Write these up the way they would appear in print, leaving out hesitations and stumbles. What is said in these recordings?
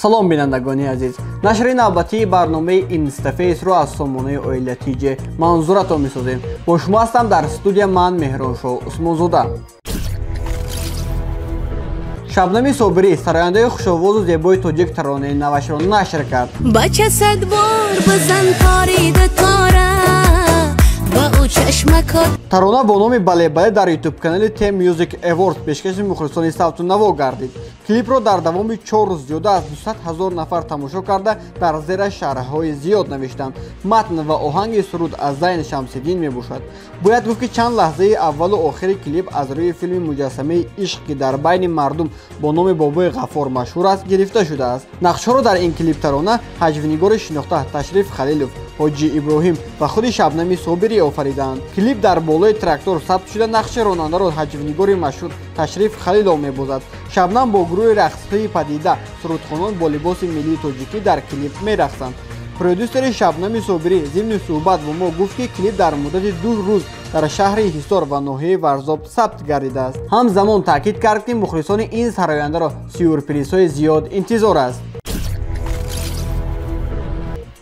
Салом, бинандагони азиз. Нашри навбатии барномаи Инстафейсро аз сомонаи Оила ТЖ манзуратон месозем. Бо шумо ҳастам дар студия ман, Меҳроншоҳ Усмонзода. Шабнами Собирӣ, сарояндаи хушовозу зебои тоҷик, таронаи навашро нашр кард. Бача, сад бор бизан тори дутора ба ӯ чашмакот. Тарона бо номи «Бале, бале» дар ютуб-канали T Music Awards пешкаши мухлисони савту наво гардид. Клипро дар давоми 4 рӯз зиёда аз 200 ҳазор нафар тамошо карда, дар зера шарҳҳои зиёд навиштанд. Матн ва оҳанги суруд аз Зайн Шамсиддин мебошад. Бояд гуфт, ки чанд лаҳзаи аввалу охири клип аз рӯи филми «Муҷассамаи ишқ», ки дар байни мардум бо номи «Бобои Ғаффор» машҳур аст, гирифта шудааст. Нақшҳоро дар ин клип тарона ҳаҷвнигори шинохта Ташриф Халилов, Ҳоҷи Иброҳим ва худи Шабнами Собирӣ офаридаанд. Клип дар болои трактор сабт шуда, нақши ронандаро ҳаҷвнигори машҳур Ташриф Халилов мебозад. Шабнам бо гурӯҳи рақсҳои «Падида», сурудхонон бо либоси миллии тоҷикӣ дар клип мерақсанд. Продюсери Шабнами Собирӣ зимни суҳбат бо мо гуфт, ки клип дар муддати 2 рӯз дар шаҳри Ҳисор ва ноҳияи Варзоб сабт гардидааст. Ҳамзамон таъкид кард, ки мухлисони ин сарояндаро сюрпризҳои зиёд интизор аст.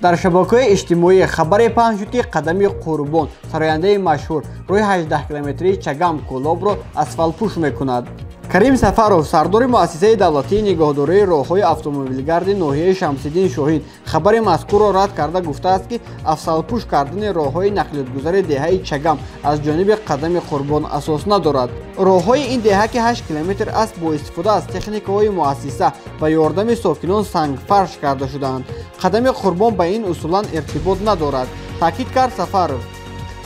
Дар шабакаҳои иҷтимоӣ хабаре паҳн шуд, ки Қадами Қурбон, сарояндаи машҳур, роҳи 18 километрии Чагам Кӯлобро асфалтпӯш мекунад. Карим Сафаров, сардори муассисаи давлатии нигоҳдории роҳҳои автомобилгарди ноҳияи Шамсиддин Шоҳин, хабари мазкурро рад карда, гуфтааст, ки асфалтпӯш кардани роҳҳои нақлиётгузари деҳаи Чагам аз ҷониби Қадами Қурбон асос надорад. Роҳҳои ин деҳа, ки 8 километр аст, бо истифода аз техникаҳои муассиса ва ёрдами сокинон сангфарш карда шудаанд. Қадами Қурбон ба ин усулан иртибот надорад, таъкид кард Сафаров.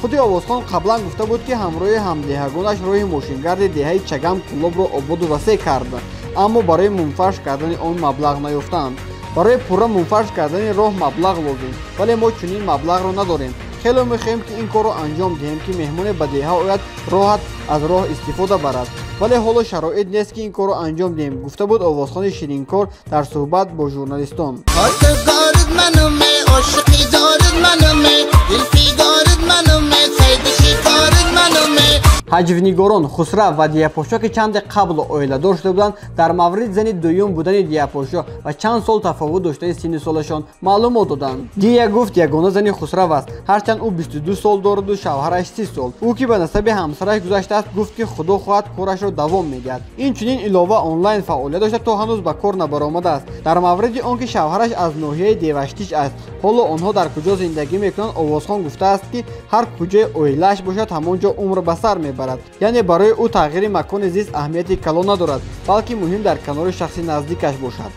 Худи овозхон қаблан гуфта буд, ки ҳамроҳи ҳамдеҳагонаш роҳи мошингарди деҳаи Чагам Кӯлобро ободу васеъ кард, аммо барои мумфарш кардани он маблағ наёфтанд. «Барои пурра мумфарш кардани роҳ маблағ лозим, вале мо чунин маблағро надорем. Хеле мехоҳем, ки ин корро анҷом диҳем, ки меҳмоне ба деҳа ояд, роҳат аз роҳ истифода барад, вале ҳоло шароит нест, ки ин корро анҷом диҳем», гуфта буд овозхони ширинкор дар суҳбат бо журналистон. Ошиқӣ дорад манаме, дилфигорад манаме, сайди шикорад манаме. Ҳаҷвнигорон Хусрав ва Дияпошо, ки чанде қабл оиладор шуда буданд, дар мавриди зани дуюм будани Дияпошо ва чанд сол тафовут доштани синни солашон маълумот доданд. Дия гуфт, ягона зани Хусрав аст, ҳарчанд ӯ 22 сол дораду шавҳараш 30 сол. Ӯ, ки ба насаби ҳамсараш гузаштааст, гуфт, ки худо хоҳад, корашро давом медиҳад. Инчунин илова онлайн фаъолият дошта, то ҳанӯз ба кор набаромадааст. Дар мавриди он ки шавҳараш аз ноҳияи Деваштич аст, ҳоло онҳо дар куҷо зиндагӣ мекунанд, овозхон гуфтааст, ки ҳар куҷои оилааш бошад, ҳамон ҷо умр ба сар мебарад, яъне барои ӯ тағйири макони зист аҳамияти калон надорад, балки муҳим дар канори шахси наздикаш бошад.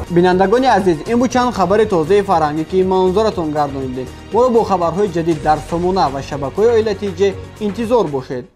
Бинандагони азиз, ин буд чанд хабари тозаи фарҳангӣ, ки манзуратон гардонидем. Моро бо хабарҳои ҷадид дар сомона ва шабакаҳои Оила ТЖ интизор бошед.